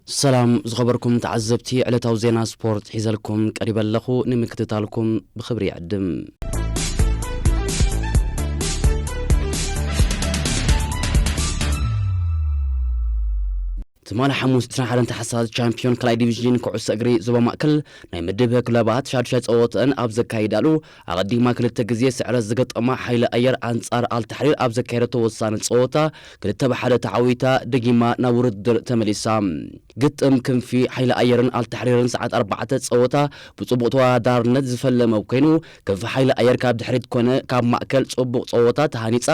ሰላም ዝኸበርኩም ተዓዘብቲ፣ ዕለታዊ ዜና ስፖርት ሒዘልኩም ቀሪበ ኣለኹ። ንምክትታልኩም ብኽብሪ ይዕድም። ትማሊ ሓሙስ ዕስራን ሓደን ታሕሳስ ቻምፒዮን ካልኣይ ዲቪዥን ኩዕሶ እግሪ ዞባ ማእከል ናይ ምድብ ክለባት ሻዱሻይ ጸወተአን ኣብ ዘካይዳሉ፣ ኣቐዲማ ክልተ ግዜ ስዕረት ዝገጠማ ሓይሊ ኣየር ኣንጻር ኣልታሕሪር ኣብ ዘካየደቶ ወሳኒ ጸወታ ክልተ ብሓደ ተዓዊታ ደጊማ ናብ ውድድር ተመሊሳ። ግጥም ክንፊ ሓይሊ ኣየርን ኣልታሕሪርን ሰዓት ኣርባዕተ ጸወታ ብጽቡቕ ተወዳዳርነት ዝፈለመ ኮይኑ፣ ክንፊ ሓይሊ ኣየር ካብ ድሕሪት ኮነ ካብ ማእከል ጽቡቕ ጸወታ ተሃኒጻ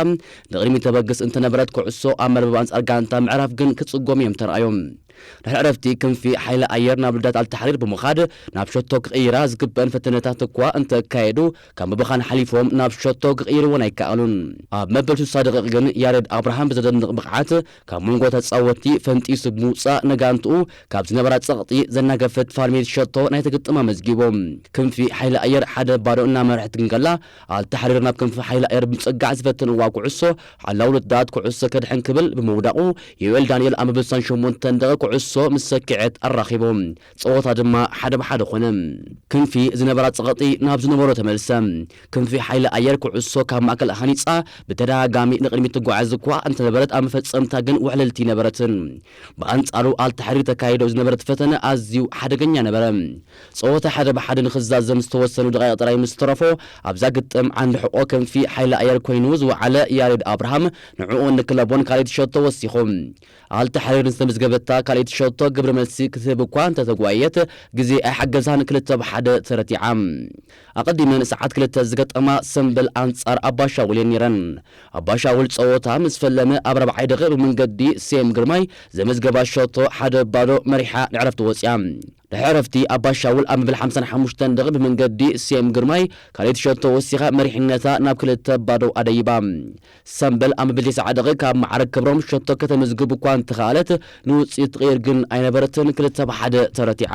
ንቕድሚት ተበግስ እንተነበረት፣ ኩዕሶ ኣብ መርበብ ኣንጻር ጋንታ ምዕራፍ ግን ክጽጎም እዮም ተራእዮም። ድሕሪ ዕረፍቲ ክንፊ ሓይሊ ኣየር ናብ ልዳት ኣልታሕሪር ብምኻድ ናብ ሸቶ ክቕይራ ዝግበአን ፈተነታት እኳ እንተካየዱ፣ ካብ ምብኻን ሓሊፎም ናብ ሸቶ ክቕይርዎን ኣይከኣሉን። ኣብ መበል ስሳ ደቂቕ ግን ያሬድ ኣብርሃም ብዘደንቕ ብቕዓት ካብ መንጎ ተጻወትቲ ፈንጢሱ ብምውጻእ ነጋንትኡ ካብ ዝነበራ ጸቕጢ ዘናገፈት ፋልሜት ሸቶ ናይቲ ግጥም ኣመዝጊቦም። ክንፊ ሓይሊ ኣየር ሓደ ባዶ እናመርሐት እንከላ፣ ኣልታሕሪር ናብ ክንፊ ሓይሊ ኣየር ብምጽጋዕ ዝፈተንዋ ኩዕሶ ሓላው ልዳት ኩዕሶ ከድሕን ክብል ብምውዳቑ፣ ዮኤል ዳንኤል ኣብ መበል ሸሞንተ ደቂቕ ኩዕሶ ምስ ሰኪዐት ኣራኺቦም። ጸወታ ድማ ሓደ ብሓደ ኮነ። ክንፊ ዝነበራ ጸቕጢ ናብ ዝነበሮ ተመልሰ። ክንፊ ሓይሊ ኣየር ኩዕሶ ካብ ማእከል ሃኒጻ ብተደጋጋሚ ንቕድሚት ትጓዓዝ እኳ እንተነበረት፣ ኣብ መፈጸምታ ግን ውዕልልቲ ነበረትን። ብኣንጻሩ ኣልታሕሪር ተካይዶ ዝነበረት ፈተነ ኣዝዩ ሓደገኛ ነበረ። ጸወታ ሓደ ብሓደ ንኽዛዘም ዝተወሰኑ ደቂቕ ጥራይ ምስ ተረፎ፣ ኣብዛ ግጥም ዓንዲ ሕቖ ክንፊ ሓይሊ ኣየር ኮይኑ ዝወዓለ ያሬድ ኣብርሃም ንዕኡን ንክለቦን ካልኣይቲ ሸቶ ወሲኹ። ኣልታሕሪር ንዝተመዝገበታ ካልኣይቲ ሸቶ ግብረ መልሲ ክትህብ እኳ እንተተጓየት፣ ግዜ ኣይሓገዛን፣ ክልተ ብሓደ ተረቲዓ። ኣቐዲመን ሰዓት ክልተ ዝገጠማ ሰምበል ኣንጻር ኣባሻውል እየን ነይረን። ኣባሻውል ጸወታ ምስ ፈለመ ኣብ ራብዓይ ደቂቕ ብመንገዲ ሴም ግርማይ ዘመዝገባ ሸቶ ሓደ ባዶ መሪሓ ንዕረፍቲ ወጺኣ። ድሕሪ ዕረፍቲ ኣባሻውል ኣብ መበል ሓምሳን ሓሙሽተን ደቂቕ ብመንገዲ ሴም ግርማይ ካልኣይቲ ሸቶ ወሲኻ መሪሕነታ ናብ ክልተ ባዶ ኣደይባ። ሰምበል ኣብ መበል ተስዓ ደቂቕ ካብ መዓረግ ክብሮም ሸቶ ከተመዝግብ እኳ እንተኸኣለት፣ ንውጽኢት ትቕይር ግን ኣይነበረትን፣ ክልተ ብሓደ ተረቲዓ።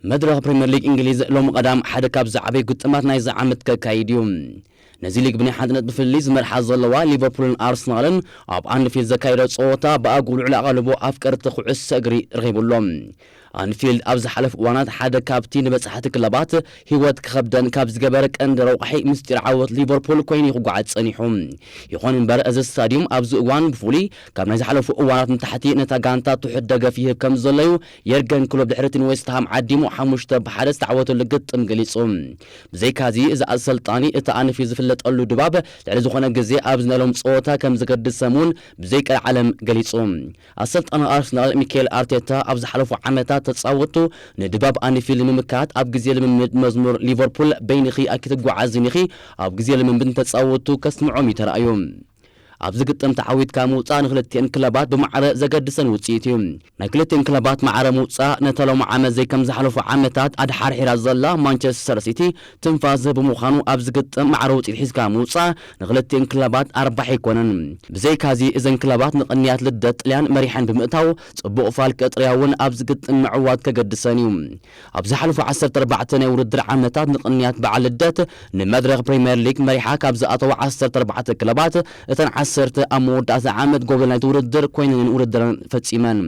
መድረኽ ፕሪምየር ሊግ እንግሊዝ ሎሚ ቀዳም ሓደ ካብ ዝዓበዩ ግጥማት ናይዚ ዓመት ከካይድ እዩ። ነዚ ሊግ ብናይ ሓንቲ ነጥቢ ፍልልይ ዝመርሓ ዘለዋ ሊቨርፑልን ኣርሰናልን ኣብ ኣንፊልድ ዘካየዶ ጸወታ ብኣግኡ ልዑል ኣቓልቦ ኣፍቀርቲ ኩዕሶ እግሪ ረኺቡ ኣሎ። ኣንፊልድ ኣብ ዝሓለፉ እዋናት ሓደ ካብቲ ንበጻሕቲ ክለባት ህይወት ክኸብደን ካብ ዝገበረ ቀንዲ ረቋሒ ምስጢር ዓወት ሊቨርፑል ኮይኑ እዩ ክጓዓዝ ጸኒሑ። ይኹን እምበር፣ እዚ ስታድዩም ኣብዚ እዋን ብፍሉይ ካብ ናይ ዝሓለፉ እዋናት ንታሕቲ ነታ ጋንታ ትሑት ደገፍ ይህብ ከም ዘሎ እዩ የርገን ክሎፕ ድሕሪ እቲ ንዌስትሃም ዓዲሙ ሓሙሽተ ብሓደ ዝተዓወተሉ ግጥም ገሊጹ። ብዘይካዚ፣ እዚ ኣሰልጣኒ እቲ ኣንፊልድ ዝፍለጠሉ ድባብ ልዕሊ ዝኾነ ግዜ ኣብ ዝነሎም ጸወታ ከም ዘገድሰም እውን ብዘይቀልዓለም ገሊጹ። ኣሰልጣኒ ኣርሰናል ሚካኤል ኣርቴታ ኣብ ዝሓለፉ ዓመታት ተጻወቱ ንድባብ ኣንፊልድ ንምምካት ኣብ ግዜ ልምምድ መዝሙር ሊቨርፑል በይንኺ ኣይክትጓዓዝን ኢኺ፣ ኣብ ግዜ ልምምድ ንተጻወቱ ከስምዖም እዩ ተራእዩ። ኣብዚ ግጥም ተዓዊትካ ምውጻእ ንክልቲኤን ክለባት ብማዕረ ዘገድሰን ውጽኢት እዩ። ናይ ክልቲኤን ክለባት ማዕረ ምውጻእ ነታ ሎሚ ዓመት ዘይከም ዝሓለፉ ዓመታት ኣድሓርሒራ ዘላ ማንቸስተር ሲቲ ትንፋስ ዝህብ ብምዃኑ፣ ኣብዚ ግጥም ማዕረ ውጽኢት ሒዝካ ምውጻእ ንክልቲኤን ክለባት ኣርባሒ ኣይኮነን። ብዘይካዚ፣ እዘን ክለባት ንቕንያት ልደት ጥልያን መሪሐን ብምእታው፣ ጽቡቕ ፋል ክእጥርያ እውን ኣብዚ ግጥም ምዕዋት ከገድሰን እዩ። ኣብ ዝሓለፉ ዓሰርተ ኣርባዕተ ናይ ውድድር ዓመታት ንቕንያት በዓል ልደት ንመድረኽ ፕሪምየር ሊግ መሪሓ ካብ ዝኣተዋ ዓሰርተ ኣርባዕተ ክለባት፣ እተን ዓሰርተ ኣብ መወዳእታ ዓመት ጎብለል ናይቲ ውድድር ኮይነን ውድድረን ፈጺመን።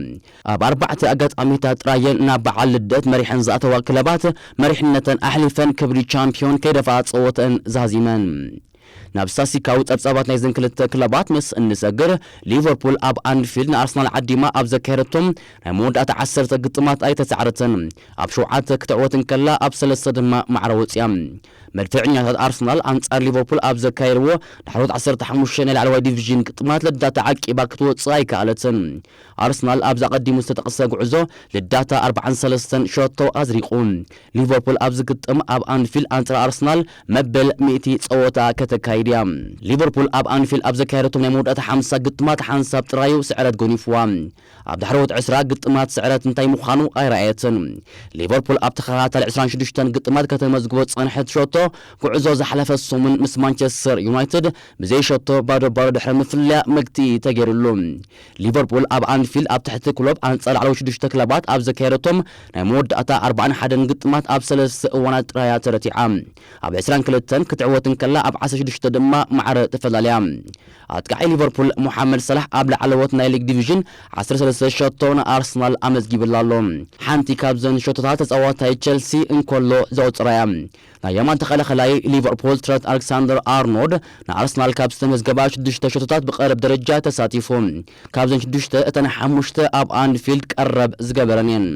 ኣብ ኣርባዕተ ኣጋጣሚታት ጥራየን ናብ በዓል ልደት መሪሐን ዝኣተዋ ክለባት መሪሕነተን ኣሕሊፈን ክብሪ ቻምፒዮን ከይደፍኣ ጸወተአን ዛዚመን። ናብ ስታስቲካዊ ጸብጻባት ናይዘን ክልተ ክለባት ምስ እንሰግር፣ ሊቨርፑል ኣብ ኣንፊልድ ንኣርሰናል ዓዲማ ኣብ ዘካየደቶም ናይ መወዳእታ ዓሰርተ ግጥማት ኣይተሳዕረትን። ኣብ ሸውዓተ ክትዕወት እንከላ፣ ኣብ ሰለስተ ድማ ማዕረ ወጽያ። መድፈዕኛታት ኣርሰናል ኣንጻር ሊቨርፑል ኣብ ዘካየድዎ ዳሕሮት ዓሰርተ ሓሙሽተ ናይ ላዕለዋይ ዲቪዥን ግጥማት ልዳታ ዓቂባ ክትወጽእ ኣይከኣለትን። ኣርሰናል ኣብዚ ኣቐዲሙ ዝተጠቕሰ ጉዕዞ ልዳታ ኣርባዓን ሰለስተን ሸቶ ኣዝሪቑ። ሊቨርፑል ኣብዚ ግጥም ኣብ ኣንፊልድ ኣንጻር ኣርሰናል መበል ሚእቲ ጸወታ ከተካይድ እያ። ሊቨርፑል ኣብ ኣንፊልድ ኣብ ዘካየደቶም ናይ መወዳእታ ሓምሳ ግጥማት ሓንሳብ ጥራዩ ስዕረት ጎኒፍዋ። ኣብ ዳሕረዎት ዕስራ ግጥማት ስዕረት እንታይ ምዃኑ ኣይረኣየትን። ሊቨርፑል ኣብ ተኸታታሊ ዕስራን ሽዱሽተን ግጥማት ከተመዝግቦ ዝጸንሐት ሸቶ ጉዕዞ ዝሓለፈ ሰሙን ምስ ማንቸስተር ዩናይትድ ብዘይ ሸቶ ባዶ ባዶ ድሕሪ ምፍልያ መግትኢ ተገይሩሉ። ሊቨርፑል ኣብ ኣንፊልድ ኣብ ትሕቲ ክሎፕ ኣንጻር ላዕለዎት ሽዱሽተ ክለባት ኣብ ዘካየደቶም ናይ መወዳእታ ኣርባዓን ሓደን ግጥማት ኣብ ሰለስተ እዋናት ጥራያ ተረቲዓ። ኣብ ዕስራን ክልተን ክትዕወት እንከላ፣ ኣብ ዓሰርተ ሽዱሽተ ድማ ማዕረ ተፈላለያ። ኣጥቃዓይ ሊቨርፑል ሞሓመድ ሰላሕ ኣብ ላዕለዎት ናይ ሊግ ዲቪዥን ዓሰርተ ሰለስተ ሸቶ ንኣርሰናል ኣመዝጊብላ ኣሎ። ሓንቲ ካብዘን ሸቶታት ተጻዋታይ ቸልሲ እንኮሎ ዘቑጽራ እያ። ናይ የማን ተኸላኸላይ ሊቨርፑል ትረንት ኣሌክሳንደር ኣርኖልድ ንኣርሰናል ካብ ዝተመዝገባ ሽዱሽተ ሸቶታት ብቐረብ ደረጃ ተሳቲፉ። ካብዘን ሽዱሽተ እተን ሓሙሽተ ኣብ ኣንፊልድ ቀረብ ዝገበረን እየን።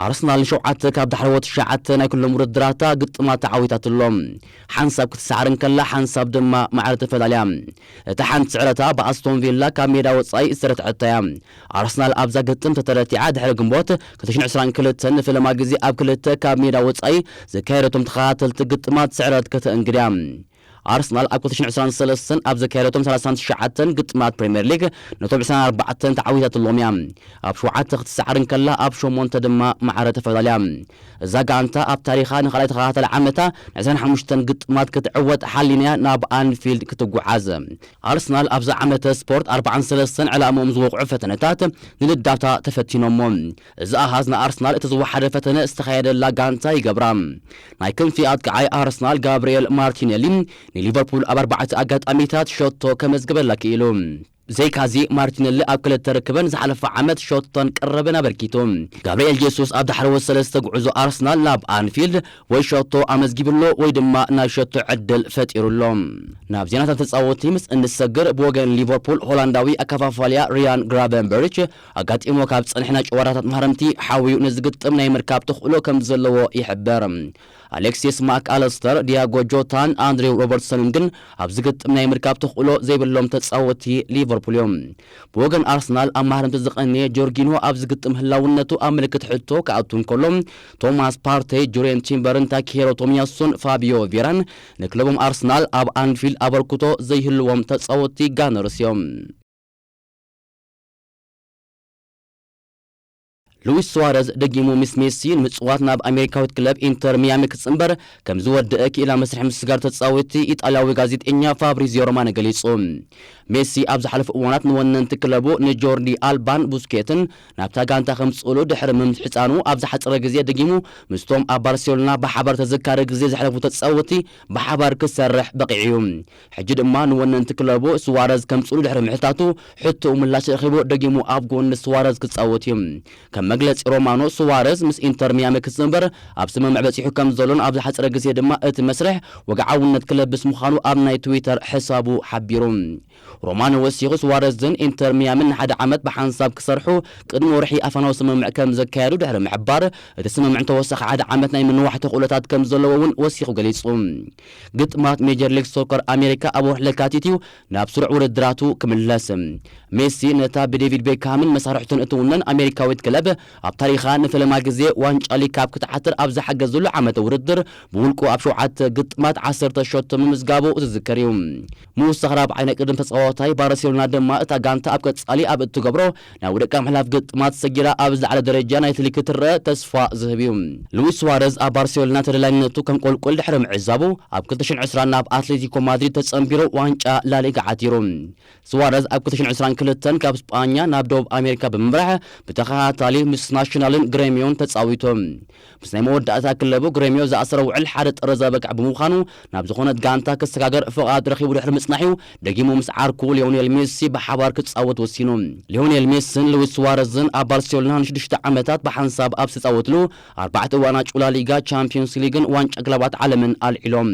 ኣርሰናል ንሸውዓተ ካብ ዳሕረዎት ትሽዓተ ናይ ኩሎም ውድድራታ ግጥማት ተዓዊታትሎም። ሓንሳብ ክትሰዓር እንከላ ሓንሳብ ድማ ማዕረ ተፈላልያ። እታ ሓንቲ ስዕረታ ብኣስቶን ቪላ ካብ ሜዳ ወጻኢ ዝተረትዐታ እያ። ኣርሰናል ኣብዛ ግጥም ተተረቲዓ ድሕሪ ግንቦት ክልተ ሽሕን ዕስራን ክልተን ንፈለማ ግዜ ኣብ ክልተ ካብ ሜዳ ወጻኢ ዘካየደቶም ተኸታተልቲ ግጥማት ስዕረት ከተእንግድ እያ። ኣርሰናል ኣብ ክልተ ሽሕን ዕስራን ሰለስተን ኣብ ዘካየደቶም ሰላሳን ትሽዓተን ግጥማት ፕሪምየር ሊግ ነቶም ዕስራን ኣርባዕተን ተዓዊታትሎም እያ። ኣብ ሸውዓተ ክትሰዓር እንከላ ኣብ ሸሞንተ ድማ ማዕረ ተፈላልያ። እዛ ጋንታ ኣብ ታሪኻ ንኻልኣይ ተኸታታሊ ዓመታ ንዕስራን ሓሙሽተን ግጥማት ክትዕወት ሓሊና ናብ ኣንፊልድ ክትጓዓዝ። ኣርሰናል ኣብዛ ዓመተ ስፖርት ኣርባዓን ሰለስተን ዕላምኦም ዝወቕዑ ፈተነታት ንልዳታ ተፈቲኖሞ። እዚ ኣሃዝ ንኣርሰናል እቲ ዝወሓደ ፈተነ ዝተኻየደላ ጋንታ ይገብራ። ናይ ክንፊ ኣጥቃዓይ ኣርሰናል ጋብርኤል ማርቲኔሊ ንሊቨርፑል ኣብ ኣርባዕተ ኣጋጣሚታት ሸቶ ከመዝግበላ ክኢሉ። ብዘይካዚ ማርቲኔሊ ኣብ ክልተ ርክበን ዝሓለፈ ዓመት ሸቶን ቅረብን ኣበርኪቱ። ጋብርኤል ጄሱስ ኣብ ዳሕረዎት ሰለስተ ጉዕዞ ኣርሰናል ናብ ኣንፊልድ ወይ ሸቶ ኣመዝጊብሎ ወይ ድማ ናይ ሸቶ ዕድል ፈጢሩሎ። ናብ ዜናታት ተጻወቲ ምስ እንሰግር ብወገን ሊቨርፑል ሆላንዳዊ ኣከፋፋልያ ሪያን ግራቨንበርች ኣጋጢሞ ካብ ጸንሐ ናይ ጨዋታታት ማህረምቲ ሓውዩ ንዝግጥም ናይ ምርካብ ተኽእሎ ከም ዘለዎ ይሕበር። ኣሌክሲስ ማክ ኣለስተር፣ ዲያጎ ጆታን ኣንድሬው ሮበርትሰንን ግን ኣብ ዝግጥም ናይ ምርካብ ተኽእሎ ዘይብሎም ተጻወቲ ሊቨርፑል እዮም። ብወገን ኣርሰናል ኣብ ማህረምቲ ዝቐንየ ጆርጊኖ ኣብ ዝግጥም ህላውነቱ ኣብ ምልክት ሕቶ ክኣቱ እንከሎ፣ ቶማስ ፓርቴ፣ ጁርየን ቲምበርን ታኪሄሮ ቶሚያሱን ፋቢዮ ቬራን ንክለቦም ኣርሰናል ኣብ ኣንፊልድ ኣበርክቶ ዘይህልዎም ተጻወቲ ጋነርስ እዮም። ሉዊስ ሱዋረዝ ደጊሙ ምስ ሜሲ ንምጽዋት ናብ ኣሜሪካዊት ክለብ ኢንተር ሚያሚ ክጽንበር ከም ዝወደአ ክኢላ መስርሕ ምስጋር ተጻወቲ ኢጣልያዊ ጋዜጠኛ ፋብሪዚዮ ሮማነ ገሊጹ። ሜሲ ኣብ ዝሓለፉ እዋናት ንወነንቲ ክለቡ ንጆርዲ ኣልባን ቡስኬትን ናብታ ጋንታ ከምጽእሉ ድሕሪ ምምሕጻኑ ኣብ ዝሓጸረ ግዜ ደጊሙ ምስቶም ኣብ ባርሴሎና ብሓባር ተዘካሪ ግዜ ዘሕለፉ ተጻወቲ ብሓባር ክሰርሕ በቒዑ እዩ። ሕጂ ድማ ንወነንቲ ክለቡ ሱዋረዝ ከምጽእሉ ድሕሪ ምሕታቱ ሕቶኡ ምላሽ ረኺቡ ደጊሙ ኣብ ጎኒ ሱዋረዝ ክጻወት እዩ። ከም መግለጺ ሮማኖ ሱዋረዝ ምስ ኢንተር ሚያሚ ክጽንበር ኣብ ስምምዕ በጺሑ ከም ዘሎን ኣብ ዝሓጸረ ግዜ ድማ እቲ መስርሕ ወግዓውነት ክለብስ ምዃኑ ኣብ ናይ ትዊተር ሕሳቡ ሓቢሩ። ሮማኖ ወሲኹ ሱዋረዝን ኢንተር ሚያምን ንሓደ ዓመት ብሓንሳብ ክሰርሑ ቅድሚ ወርሒ ኣፋናዊ ስምምዕ ከም ዘካየዱ ድሕሪ ምሕባር እቲ ስምምዕ እንተወሰኸ ሓደ ዓመት ናይ ምንዋሕ ተኽእሎታት ከም ዘለዎ እውን ወሲኹ ገሊጹ። ግጥማት ሜጀር ሊግ ሶከር ኣሜሪካ ኣብ ወርሒ ለካቲት እዩ ናብ ስሩዕ ውድድራቱ ክምለስ። ሜሲ ነታ ብዴቪድ ቤክሃምን መሳርሕቱን እትውነን ኣሜሪካዊት ክለብ ኣብ ታሪኻ ንፈለማ ግዜ ዋንጫ ሊግ ካፕ ክትዓትር ኣብ ዝሓገዘሉ ዓመተ ውድድር ብውልቁ ኣብ ሸውዓተ ግጥማት ዓሰርተ ሸቶ ምምዝጋቡ ዝዝከር እዩ። ምውሳኽ ራብዓይ ናይ ቅድም ተጻዋታይ ባርሴሎና ድማ እታ ጋንታ ኣብ ቀጻሊ ኣብ እትገብሮ ናይ ውድቃ ምሕላፍ ግጥማት ሰጊራ ኣብ ዝለዓለ ደረጃ ናይቲ ሊግ ክትረአ ተስፋ ዝህብ እዩ። ሉዊስ ሱዋረዝ ኣብ ባርሴሎና ተደላይነቱ ከንቆልቁል ድሕሪ ምዕዛቡ ኣብ ክልተ ሽሕን ዕስራን ናብ ኣትሌቲኮ ማድሪድ ተጸንቢሩ ዋንጫ ላሊጋ ዓቲሩ። ሱዋረዝ ኣብ ክልተ ሽሕን ዕስራን ክልተን ካብ ስጳኛ ናብ ደቡብ ኣሜሪካ ብምምራሕ ብተኸታታሊ ምስ ናሽናልን ግሬሚዮን ተጻዊቱ። ምስ ናይ መወዳእታ ክለቡ ግሬሚዮ ዝኣሰረ ውዕል ሓደ ጥሪ ዘበቅዕ ብምዃኑ ናብ ዝኾነት ጋንታ ክሰጋገር ፍቓድ ረኺቡ ድሕሪ ምጽናሕ'ዩ ደጊሙ ምስ ዓርኩ ሊዮኔል ሜሲ ብሓባር ክጻወት ወሲኑ። ሊዮኔል ሜሲን ሉዊስ ሱዋረዝን ኣብ ባርሴሎና ንሽዱሽተ ዓመታት ብሓንሳብ ኣብ ዝተጻወትሉ ኣርባዕተ ዋንጫ ላሊጋ፣ ቻምፒዮንስ ሊግን ዋንጫ ክለባት ዓለምን ኣልዒሎም።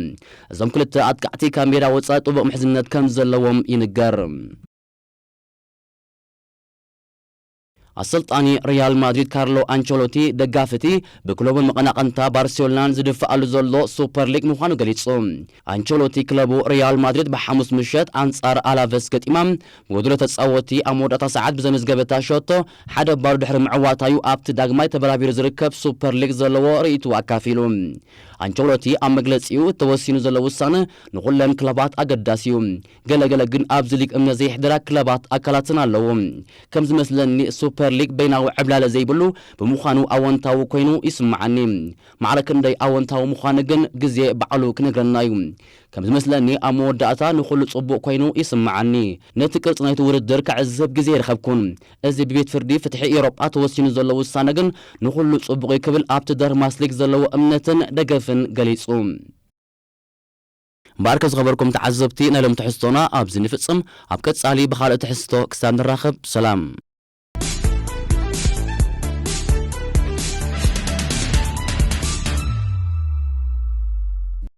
እዞም ክልተ ኣጥቃዕቲ ካብ ሜዳ ወጻኢ ጥቡቕ ምሕዝነት ከም ዘለዎም ይንገር። ኣሰልጣኒ ሪያል ማድሪድ ካርሎ ኣንቸሎቲ ደጋፍቲ ብክለቡን መቐናቕንታ ባርሴሎናን ዝድፍኣሉ ዘሎ ሱፐር ሊግ ምዃኑ ገሊጹ። ኣንቸሎቲ ክለቡ ሪያል ማድሪድ ብሓሙስ ምሸት ኣንጻር ኣላቨስ ገጢማ ብጎደሎ ተጻወቲ ኣብ መወዳእታ ሰዓት ብዘመዝገበታ ሸቶ ሓደ ባዶ ድሕሪ ምዕዋታዩ ኣብቲ ዳግማይ ተበራቢሩ ዝርከብ ሱፐር ሊግ ዘለዎ ርእይቱ ኣካፊሉ። ኣንቸሎቲ ኣብ መግለጺኡ እተወሲኑ ዘሎ ውሳነ ንኹለን ክለባት ኣገዳሲ እዩ። ገለገለ ግን ኣብዚ ሊግ እምነት ዘየሕደራ ክለባት ኣካላትን ኣለዉ። ከም ዝመስለኒ ሱፐር ሊግ በይናዊ ዕብላለ ዘይብሉ ብምዃኑ ኣወንታዊ ኮይኑ ይስምዓኒ። ማዕረ ክንደይ ኣወንታዊ ምዃኑ ግን ግዜ ባዕሉ ክነግረና እዩ። ከም ዝመስለኒ ኣብ መወዳእታ ንኹሉ ጽቡቕ ኮይኑ ይስምዓኒ። ነቲ ቅርጺ ናይቲ ውድድር ከዕዝብ ግዜ ኣይረኸብኩን። እዚ ብቤት ፍርዲ ፍትሒ ኤውሮጳ ተወሲኑ ዘሎ ውሳነ ግን ንኹሉ ጽቡቕ እዩ ክብል ኣብቲ ደርማስ ሊግ ዘለዎ እምነትን ደገፍን ገሊጹ። እምበኣርከ ዝኸበርኩም ተዓዘብቲ፣ ናይ ሎም ትሕዝቶና ኣብዚ ንፍጽም። ኣብ ቀጻሊ ብኻልእ ትሕዝቶ ክሳብ ንራኸብ፣ ሰላም።